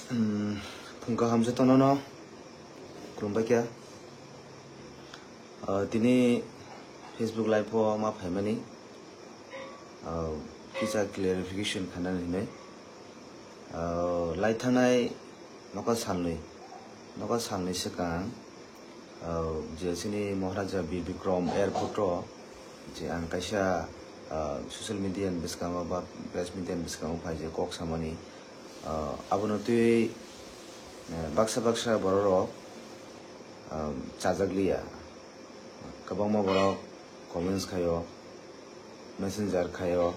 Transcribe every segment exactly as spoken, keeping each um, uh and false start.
Hmm, phung kaham jotono no khulumbai kha. Ah, tini Facebook live o ma phaimani, ah, kisa clarification khanani hinwi. Ah, lai thangnai noka salnwi, noka salnwi swkang, ah, je chini Maharaja Bir Bikram Airport o je ang kaisa, ah, social media ni bwskango ba press media ni bwskango phai je kok samani, ah, abono twi, eh, baksa baksa borok rok, ah, chajak liya. Kwbangma borok comments khaio, messenger khaio,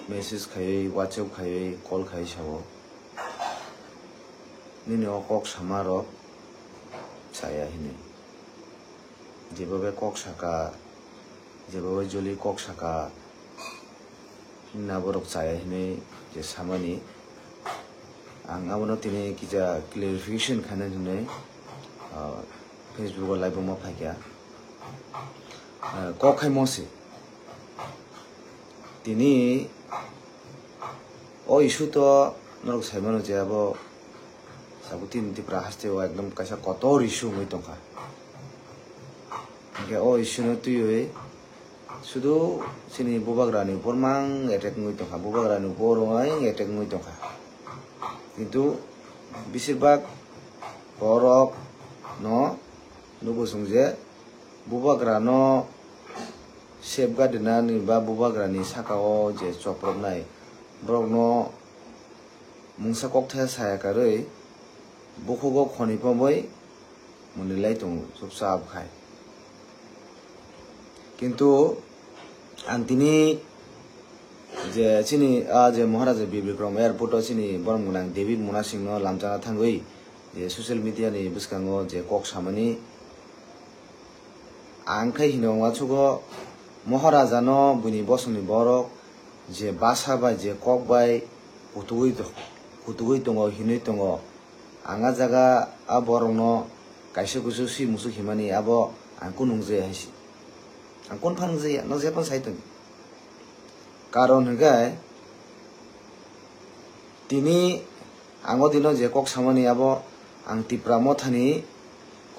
message khaiwi, WhatsApp khaiwi, call khaiwi sao, "Nini o kok sama rok chaya," hinwi. Jeba bai kok saka, jeba bai joli kok saka, hinna borok chaya hinwi je samani. Ang abono tini kisa clarification khaina hinwi, ah, Facebook o live o ma phaikha. Ah, kok khaimo se. Tini o issue to norok saimano je abo sabutini Tipra haste o ekdom kaisa kotor issue wngwi tongkha. Hingke o issue no twiwi sudu chini bubagrani bormang attack wngwi tongkha, bubagrani bormang attack wngwi tongkha. Kintu besirbak borok no nugo chwng je bubagrano safeguard rwnani ba bubagrani saka o je choproknai borokno mungsa kokthai saya karwi bukhugo khoni pomwi mwnwi lai tongo chukcha abo khai. Kintu ang tini je chini a je Maharaja Bir Bikram Airport o chini borom gwnang David Munasing no lamchana thangwi je social media ni bwskango je kok samani, ang khe hino uansukgo Maharaja no buini bosongni borok je basa bai je kok bai kutugwi to-, kutugwi tongo hinwi tongo. Ang a jaga a borokno kaisa kusu si musuk himani abo ang kunu nungjaya hai se. Ang kunu phan nungjaya, no je phano sai tong. Karon hwnkhe tini ang o dino je kok samani abo ang Tipra mothani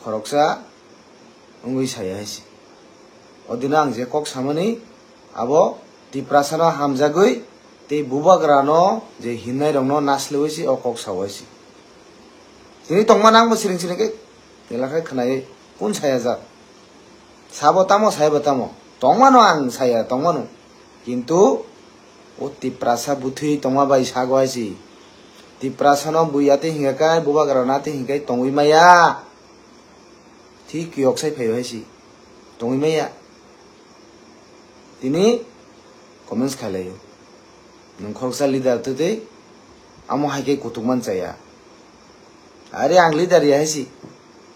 khoroksa wngwi saya hai se. O dino ang je kok samani abo Tiprasano hamjagwi tei bubagrano je hinnairokno nasliwi se o kok sao hai se. Tini tongma nangbo siring siring khe elakhai khwnaiwi kun saya jak. Sabo tamo, saibo tamo. Tongmano ang saya, tongmano. Kintu o Tiprasa bwthwi tongma bai sago hai se. Tiprasano bui atwi hingkha kai, bubagrano atwi hingkha kai tongwi maya. Thik kiyok sai phaio hai se. Tongwi maya. Tini comments khailaio. Nwng khoroksa leader twtwi amo hai khe kutuk man chaya. Are ang leader ya hai se.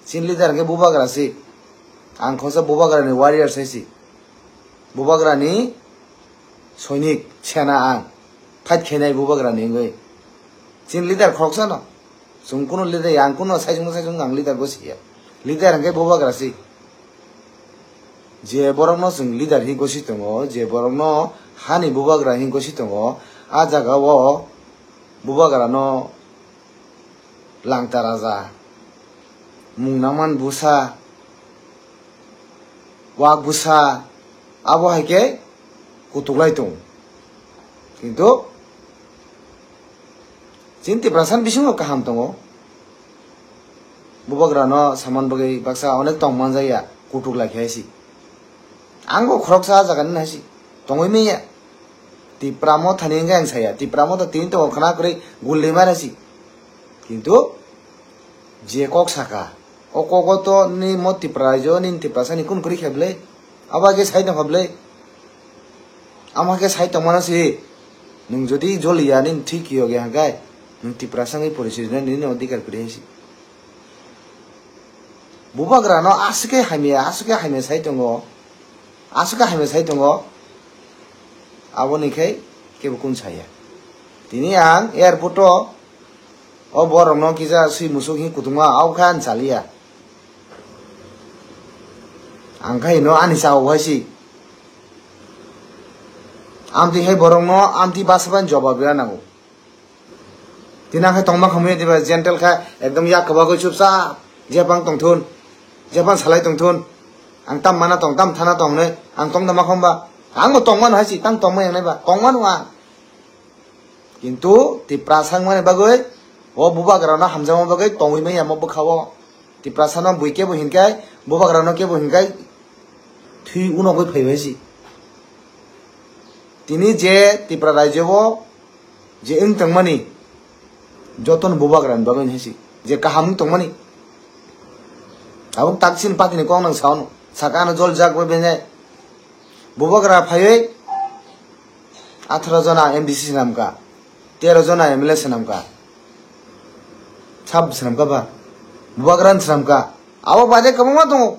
Chini leader hwnkhe bubagra se. Ang khoroksa bubagrani warriors hai se. Bubagrani soinik sena ang. Fight khainai bubagrani wngwi. Chini leader khoroksa no. Chwng kunu leader ya, ang kunu saisung saisung ang leader gosi ya. Leader hwnkhe bubagra se. Je borokno chwng leader hi gosi tongo, je borokno hani bubagra hi gosi tongo, a jaga o bubagrano langta raja, mung nangman bwsa, wak bwsa, abo hai khe kutuk lai tongo. Kintu chini Tiprasa ni bisingo kaham tongo. Bubagrano saman bagwi baksa onek tong manjakya, kutuk lai khe hai se. Ang bo khoroksa ah jaga ni hai se. Tongwi manya. Tipra mothani hwnkhe ang saya. Tipra motha tini tongo khwna kwrwi gulli mara se. Kintu je kok saka, o kogo to ni mo Tipra raijo ni Tiprasa ni kun kwrwi khe bwle. Abo khe sai tongkha bwle. Amo khe sai tongmano se. Nwng jodi joliya nini thwi kiyok ya hwnkhe nwng Tiprasa wngwi porichoi rwna nini odhikar kwrwi hai se. Bubagrano aswk khe hamya, aswk khe hamya sai tongo. Aswk khe hamya sai tongo. Aboni khe kebo kun saya. Tini ang airport o, o borokno kisa swi musuk hi kutungma, abo khe ang chaliya. Ang khe ino ani sao hai se. Amtwi hai borokno amtwi basa bai jobab rwna nango. Tini ang khe tongma khamwi diba gentle kha, ekdom yak kwbagwi chupchap, jebang tongthun, jebang salai tongthun. Ang tam mana tong, tam thana tong hinwi ang tong tongma khamba. Ang bo tongmano hai si, tang tongma yangnai ba, tongmano ang. Kintu Tiprasa wngmani bagwi, o bubagrano hamjakma bagwi tongwi manya mo bwkha-o. Tiprasano bui kebo hinkai, bubagrano kebo hinkai, thwi unogwi phaibai si. Tini je Tipra rajyo-o je wng tongmani, jotono bubagrani bagwi hai si, je kaham wng tongmani. Abo tak chini party ni kok nang sao no, saka ano jol jak bai benai. Bubagra phaiwi atharo jona M D C swnamkha, tero jona M L A swnamkha. Sab swnamkha ba? Bubagrani swnamkha. Abo baade kwbangma tongo.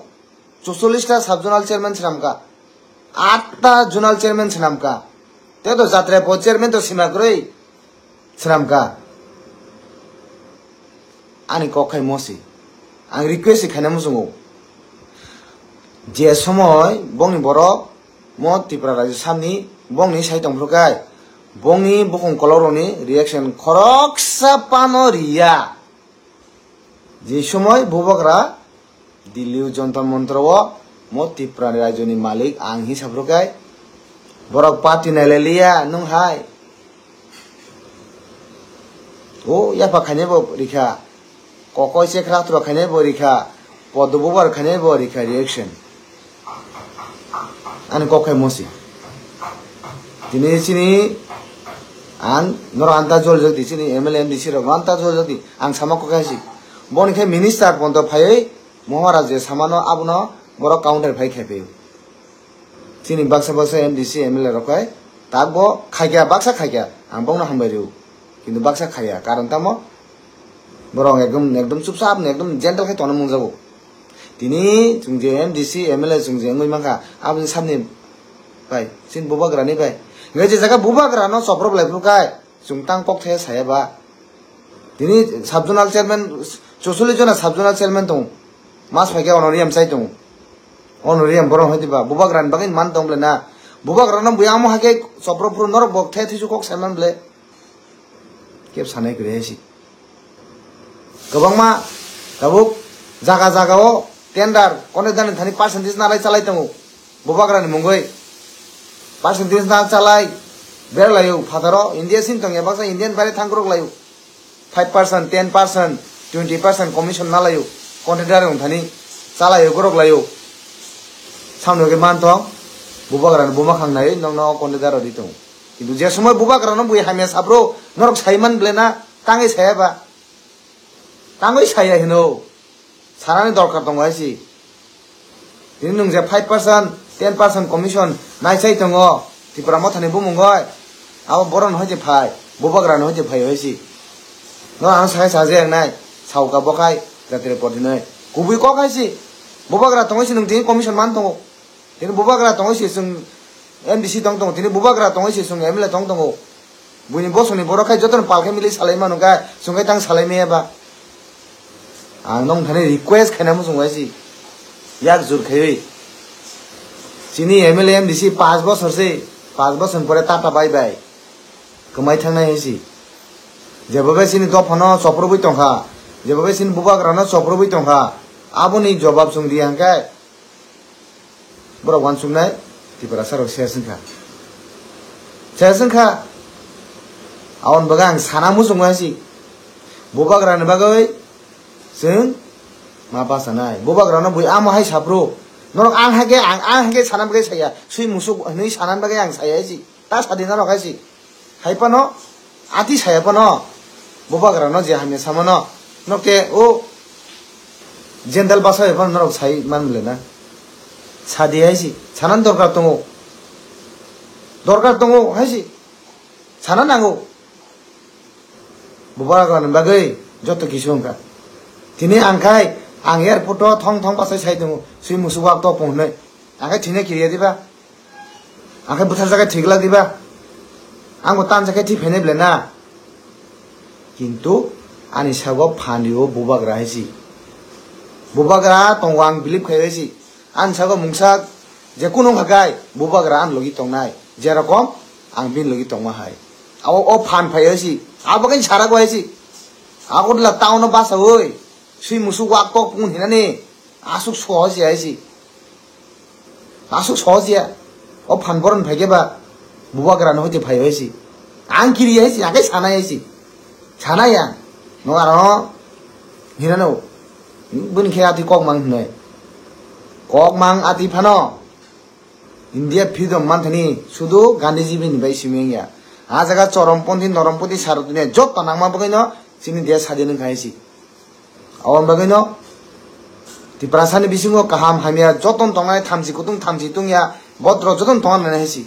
Chuchollish ta sub zonal chairman swnamkha. Aat ta zonal chairman swnamkha. Tei to jatra po chairman to sima kwrwi swnamkha. Ani kok khai mosi. Ang request khaina muchungo. Je somoi bongni borok mo Tripura rajyo samni bongni sai tongphuru kai, bongni bukhung kolokrokni reaction khoroksa phano riya. Je somoi bubagra Delhi o Jantar Mantar o mo Tripura ni rajyo ni malik ang hinwi saphuru kai, borok party nailai liya nwng hai. O yapha khainai bo rikha, kokoi chekra athro khainai bo rikha, podo bubar khainai bo rikha reaction. Ani kok khai mosi. Tini chini ang norok anta jol jodi, chini M L A M D C rok anta jol jodi, ang sama kok khai si. Boni khe minister ponto phaiwi Maharaj je samano abono borok counter phai khai phaio. Chini baksa baksa M D C M L A rok hai tak bo khaikya, baksa khaikya, ang bokno hambai rw. Kintu baksa khaiya, karon tamo borok ekdom, ekdom chupchap ni, ekdom gentle khai tongna mungjago. Tini chwng je M D C M L A chwng je wngwi mankha, aboni samni bai chini bubagrani bai. Hingke je jaga bubagrano choprophlai phuru kai, chwng tang kok thaya saya ba. Tini sub zonal chairman, chuchollish jona sub zonal chairman tongo. Mas phaikhe honorarium chai tongo. Honorarium borok hai diba? Bubagrani bagwi man tong ble na? Bubagrano buya amo hai khe chopropro norok bo the thisu kok saiman ble. Kep sanai kwrwi hai si. Kwbangma tabuk jaga jaga o tender, contractor ni thani percentage nalai chalai tongo. Bubagrani mungwi percentage na chalai berlaio phataro India sing tongya baksa Indian bare thangkrok laio. Five percent, ten percent, twenty percent commission nalaio contractor wng thani chalaio gorok laio. Samno khe man thong bubagrani buma khang nai nokno contractor rodi tongo. Kintu je somoi bubagrano bui hamya sapro norok saiman ble na tangwi saya ba? Tangwi saya hino. Sanani dorkar tongo hai si. Tini nwng je five percent, ten percent commission naichai tongo Tipra Mothani bumungoi. Abo borokno hai se phai, bubagrano hai se phai hai si. No ang sakai saje ang nai, sauka bokhai, jatire pordinoi. Kubui kok hai si. Bubagra tongoi si nwng tini commission man tongo. Tini bubagra tongwi se chwng M D C tong tongo, tini bubagra tongwi se chwng M L A tong tongo. Buini bosongni borok khai jotono pal khe milwi salai mano khe chwng khai tang salai maya ba. Ang nong thani request khaina muchung bai si. Yak jur khaiwi. Chini M L A M D C paanch bosor se, paanch bosor pore tata bye bye. Kwmai thangnai hai si. Jebobe chini dophano choprobwi tongkha, jebobe chini bubagrano choprobwi tongkha. Aboni jobab chwng di hangkhe. Borok uansuknai Tiprasa rok ses wngkha. Ses wngkha. Aboni bagwi ang sana muchungo hai si. Bubagrani bagwi chwng ma bachanai. Bubagrano bui amo hai saphuru. Norok ang hai khe, ang, ang hai khe sana bagwi saya. Sui musuk hwnwi sana bagwi ang saya hai si. Ta sadi norok hai si. Hai phano, ati saya phano, bubagrano je hamya samano, norok te o gentle basa bai phano norok sai man bole na. Sadi hai si, sanan dorkar tongo. Dorkar tongo hai si. Sana nango. Bubagrani bagwi joto kisu wngkha. Tini ang khai, ang airport o thong thong bachai sai tongo. Sui musuk wak to pung hinwi. Ang khai thina kiriya diba? Ang khe bwthar jaga thwi glak diba? Ang bo tan jaga thwi phainai ble na? Kintu ani sago phan rio bubagra hai si. Bubagra tongo ang believe khai hai si. Ani sago mungsa je kunu wngkha kai bubagra ani logi tongnai. Jerokom ang bini logi tongma hai. Abo o phan phai hai si. Abo khe sara go hai si. Agartala town o basawi swi musuk wak kok pung hinani aswk sohos ya hai si. Aswk sohos ya. O phan boron phaikhe ba bubagra no hoite phai hai si. Ang kiri hai si, ang khe sana hai si. Sana ya. No aro hinano. Bini khe ati kok mang hinai. Kok mang ati phano. India freedom manthani sudu Gandhiji bini bai simi wngya. A jaga choromponthi, noromponthi, sarotoni jotto nangma bagwino chini desh sadin wngkha hai si. Aboni bagwino Tiprasani bisingo kaham hamya joton tongnai, thamchi kutung thamchi tungya, bodro joton tongna nai hai si.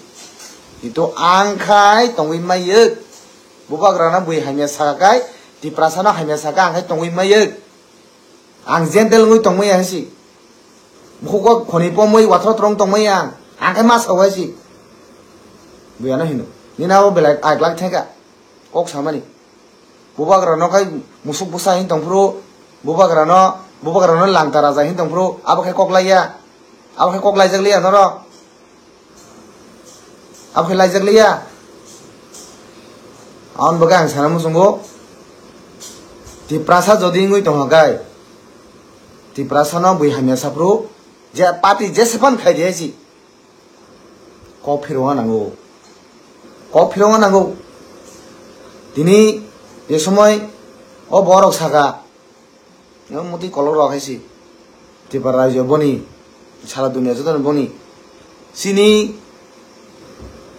Kintu ang khai tongwi mayek. Bubagrano bui hamya saka kai, Tiprasano hamya saka ang khai tongwi mayek. Ang gentle wngwi tongmaya hai si. Bukhuko khoni pomwi wathro throng tongmaya ang. Ang khai ma sao hai si. Buyano hino. Nini abo belai aiklak theka. Kok samani. Bubagrano khai musuk bwsa hin tongphuru. Bubagrano, bubagrano langta raja hin tongphuru. Abo khai kok laiya. Abo khai kok laijak liya norok. Abo khe laijak liya. Aboni bagwi ang sana muchungo. Tiprasa jodi wngwi tongkha kai. Tiprasano bui hamya saphuru. Je party jese phan khai di hai si. Kok phirongna nango. Kok phirongna nango. Tini je somoi o borok saka. Motwi kolok rok hai si. Tripura rajyo boni. Sara dunia joto boni. Chini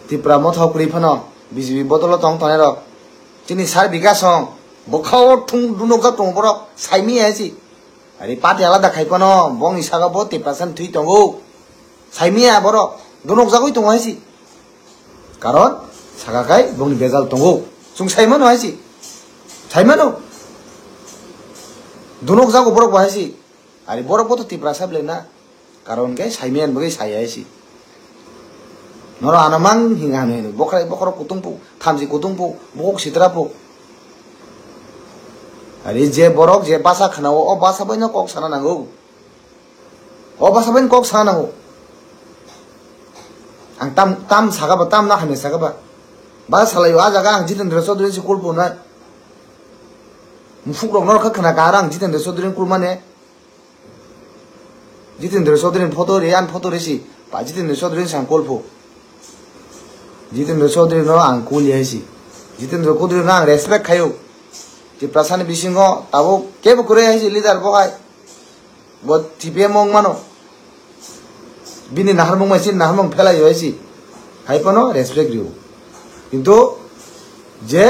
Tripura motha kwrwi phano B J P bodolo tong tongnai rok. Chini sar bikasong. Bwkhao thung dunokjak tongo borok. Saimi hai si. Ari party alada khai phano bongni saka bo Tiprasa thwi tongo. Saimiya borok. Dunokjagwi tongo hai si. Karon saka khai bongni bejal tongo. Chwng sai mano hai si. Sai mano. Dunok jago borok bo hai si. Ari borok bo to Tiprasa bwle na. Karon khe sai maya bagwi sai hai si. Noro ano mang hinga hano hino. Bokrai bokhorok kutung pu, thamchi kutung pu, bokok sitra pu. Ari je borok je basa khana o, o basa bai no kok sana nango. O basa bai kok sana nango. Ang tam, tam saka ba, tam na hamya saka ba. Ba salayo a jaga ang Jitendra Chaudhary si kulpu na. Mufuk rok nor kha khna ka ang Jitendra Chaudhary kulmane. Jitendra Chaudhary photo ri, an photo ri si. Ba Jitendra Chaudhary sang kulpu. Jitendra Chaudhary no ang kuli hai si. Jitendra Chaudhary no ang respect khayo. Tiprasa ni bisingo tabo kebo kure hai si leader bo hai. Bo T P M wng mano. Bini naharmung bai chini naharmung phelai bai si. Hai phano respect rio. Kintu je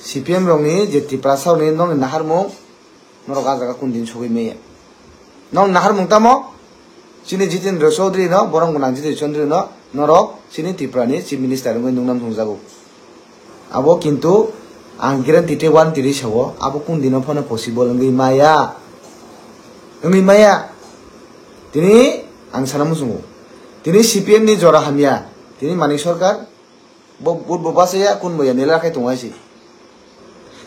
C P M rokni je Tiprasa rokni nokni naharmung norok a jaga kun din sogwi maya. Nokni naharmung tamo chini Jitendra Chaudhary no, borom gwnang Jitendra Chaudhary no norok chini Tripura ni Chief Minister wngwi nungnam thungjago. Abo kintu ang guarantee tei warranty ri sao, abo kun dino phano possible wngwi maya. Wngwi maya. Tini ang sana muchungo. Tini C P M ni jora hamya. Tini Manik Sarkar bo, bo, bo bachaya, kun bo ya nela khai tongo hai si.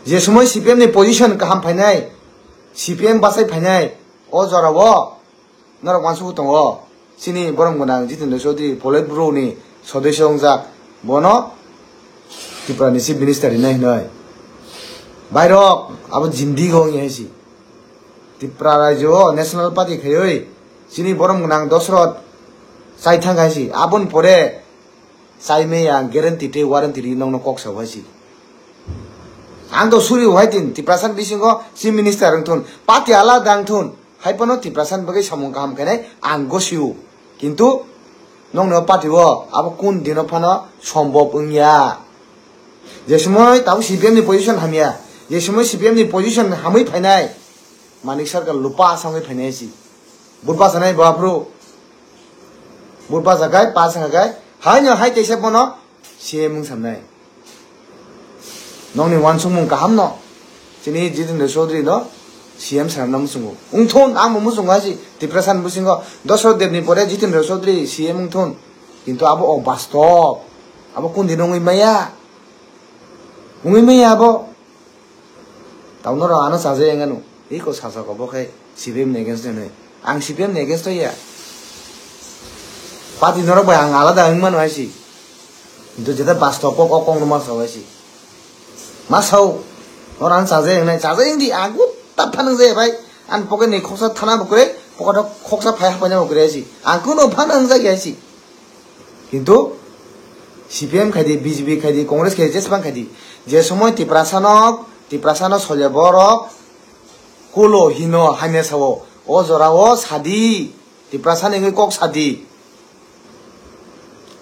Je somoi C P M ni position kaham phainai, C P M bachai phainai, o jora o Norok uansukgwi tongo, chini borom gwnang Jitendra Chaudhary, Politburo ni sodosyo wngjak, bono Tripura ni Chief Minister rinai hinoi. Bairok, abo jindigo wngya hai si. Tripura rajyo o National Party khaiwi, chini borom gwnang Dosrot chai thang hai si. Aboni pore chai maya guarantee tei warranty ri nokno kok sao hai si. Ang to suri hai tin, Tiprasa ni bisingo Chief Minister wngthun, party alada wngthun. Hai phano Tiprasa ni bagwi samung kaham khainai ang gosio. Kintu nokni o party o abo kun dino phano sombhob wngya. Je somoi tabuk C P M ni position hamya, je somoi C P M ni position hamwi phainai, Manik Sarkar lupa asangwi phainai si. Vote bachanai bo aphuru. Vote bachakhai, pass wngkha khai, haino hai teisa bono C M wng samnai. Nokni uansukmung kaham no. Chini Jitendra Chaudhary no C M sanamna muchungo. Wngthun, ang bo muchungo hai si Tiprasa ni bisingo Dosrot Deb ni pore Jitendra Chaudhary C M wngthun. Kintu abo o bastob. Abo kun din wngwi maya. Wngwi maya abo. Tauno rok ano chaja yang ano. Iko sasok obo khe C P M ni against de hinwi. Ang C P M ni against o ya. Party norok bai ang alada wng mano hai si. Kintu jeta bastob kok o kok no ma sao hai si. Ma sao. Norang chajai wngnai, chajai wngdi, ang kutta phanang jaya bai. Ang pocket ni khoksa thana bo kwrwi, pocket o khoksa phai hapaina bo kwrwi aisi. Ang kuno phanang jaya aisi. Kintu C P M khaidi, B J P khaidi, Congress khaidi, jesbang khaidi. Je somoi Tiprasa no, Tiprasa no solya borok kulo hino hamya sao. O jora o sadi. Tiprasa ni wngwi kok sadi.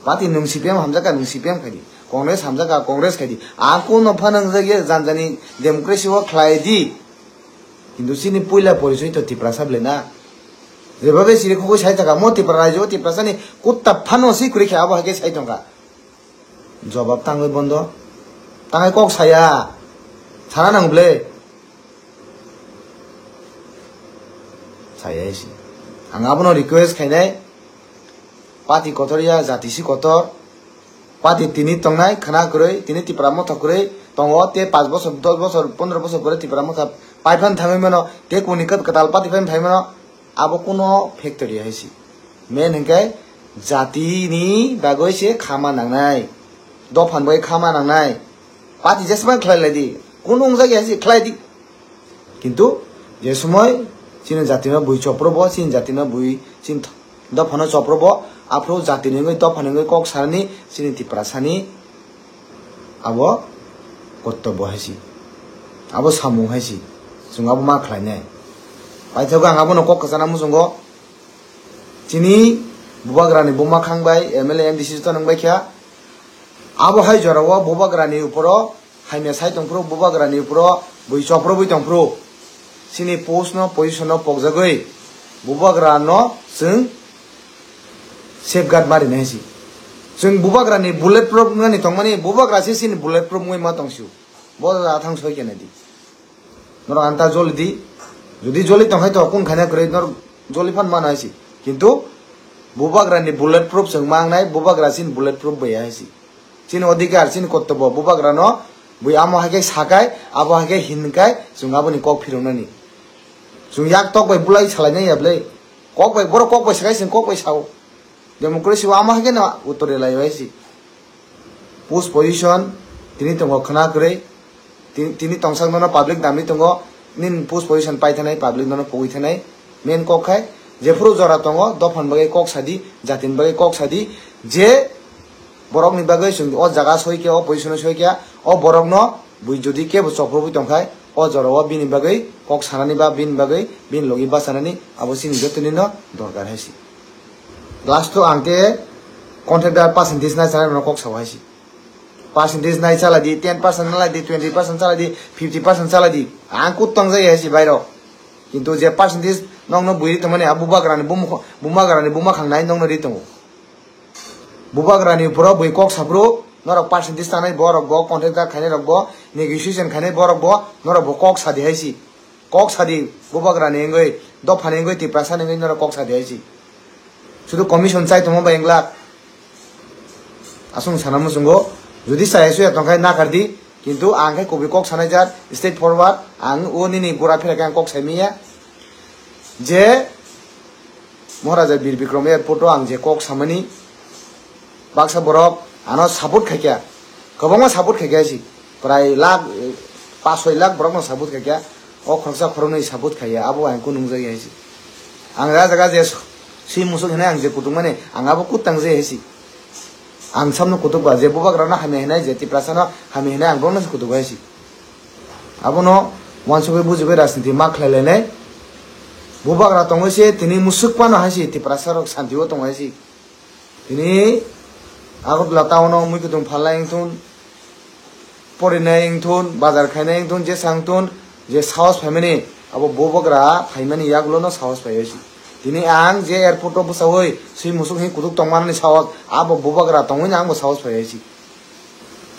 Party nwng C P M hamjakha, nwng C P M khaidi. Congress hamjakha, Congress khaidi. Ang kuno phanang jaya janjani democracy o khlai di. Kintu chini puila porisoi to Tiprasa ble na. Jebabe siri khogwi sai thaka, mo Tipra rajyo, Tiprasa ni kutta phano si kwrwi khe abo hai khe sai tongkha. Jobab tangwi bondo. Tangwi kok saya. Sana nang ble. Saya si. Ang abono request khainai. Party kotor ya, jati si kotor. Party tini tongnai, khna kwrwi, tini Tipra motha kwrwi tongo, te panch bosor, dos bosor, pondro bosor pore Tipra motha paiphan thangwi mano, te kuni kwt-, kwtal party phan phai mano, abo kuno factory hai si. Main hwnkhe jati ni bagwi se khama nangnai, dophan bai khama nangnai, party jesma khlai lai di, kuno wngjak ya si khlai di. Kintu je somoi chini jatino bui chopro bo, chini jatino bui chini th-, dophano chopro bo, aphuru jatini wngwi dophani wngwi kok sanani chini Tiprasani abo kortobbo hai si, abo samung hai si, chwng abo ma khlainai. Paithago ang abono kok kwchana muchungo, chini bubagrani buma khang bai M L A, M D C joto nungbai kha, abo hai jorao bubagrani uporo hamya sai tongphuru, bubagrani uporo bui choprobwi tongphuru. Chini post no, position no pokjagwi bubagra no chwng safeguard ma rinai si. Chwng bubagrani bullet proof wngnani tongmani, bubagra se chini bullet proof wngwi ma tongsio. Bo athang soi khe nai di. Norok anta joli di. Jodi joli tong hai to kun khaina kwrwi norok joli phan mano hai si. Kintu bubagrani bullet proof chwng ma wngnai, bubagra chini bullet proof bai hai si. Chini odhikar, chini kortobbo, bubagrano bui amo hai khe sakai, abo hai khe hinkai, chwng aboni kok phiroknani. Chwng yak tok bai bulai salainai ya bwlai. Kok bai, borok kok bai sakai, chwng kok bai sao. Democracy o amo hai khe no uttor rwlai bai si. Post position, tini tongo khna kwrwi, ti-, tini tongsak nono public damwi tongo, nini post position pai thanai, public nono pogwi thanai. Main kok khai, jephuru jora tongo, dophani bagwi kok sadi, jatini bagwi kok sadi, je borokni bagwi chwng o jaga soi khe, o position o soi khe, o borokno bui jodi kebo choprobwi tongkhai, o jorao bini bagwi kok sanani ba bini bagwi bini logi bachanani abo chini jotonino dorkar hai si. Last o ang khe contractor percentage nai chanai rokno kok sao hai si. Percentage nai chala di, ten percent nalai di, twenty percent chala di, fifty percent chala di. Ang kut tong jai hai si bairok. Kintu je percentage nokno bui ri tongmani, a bubagrani bumukho-, bumagrani buma khangnai nokno ri tongo. Bubagrani uporo bui kok saphuru, norok percentage tanai borok bo, contractor khainai rok bo, negotiation khainai borok bo, norok bo kok sadi hai si. Kok sadi, bubagrani wngwi, dophani wngwi, Tiprasani wngwi norok kok sadi hai si. Sudu commission chai tongma bai wng glak. Aswng sana muchungo, jodi chaya suya tongkhai nakardi, kintu ang khe kubui kok sanai jat, straight forward, ang o nini gura phira khe ang kok sai manya. Je Maharaja Bir Bikram airport o ang je kok samani, baksa borok ano support khaikha, kwbangma support khaikha si, prai lakh, eh, pash soi lakh borokno support khaikha, o khoroksa khoroknwi support khaiya, abo ang kunu nungjak ya si. Ang o jaga je swi musuk hinai ang je kutung mani, ang abo kutang je si. Ang samno kutuk ba, je bubagrano hamya hinai, je Tiprasano hamya hinai, ang borokno se kutuk bai si. Abono uansugwi bujigwi rajniti ma khlai lainai. Bubagra tongwi se tini musuk phano hai si, Tiprasa rok santi o tong hai si. Tini Agartala town o mui kutung phalnai wngthun, porinai wngthun, bazar khainai wngthun, jesa wngthun, je sahos phaimani, abo bubagra phaimani yagulo no sahos phaiwi si. Tini ang je airport o bwsawi swi musuk hinwi kutuk tongmanani sahos, abo bubagra tongwino ang bo sahos phaiwi si.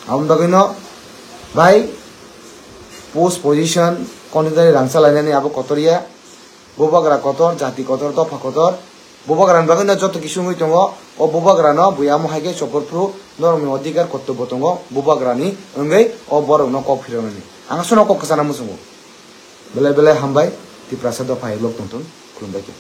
Aboni bagwino bai post position, contractor ni rang chalainani abo kotor ya. Bubagra kotor, jati kotor, dopha kotor. Bubagrani bagwino joto kisu wngwi tongo. O bubagrano bui amo hai khe chopor phuru norokni odhikar kortobbo tongo. Bubagrani wngwi o borokno kok phiroknani. Ang aswkno kok kwchana muchungo. Belai belai hambai, Tiprasa dopha hai lok tongthun. Khulumbai khe.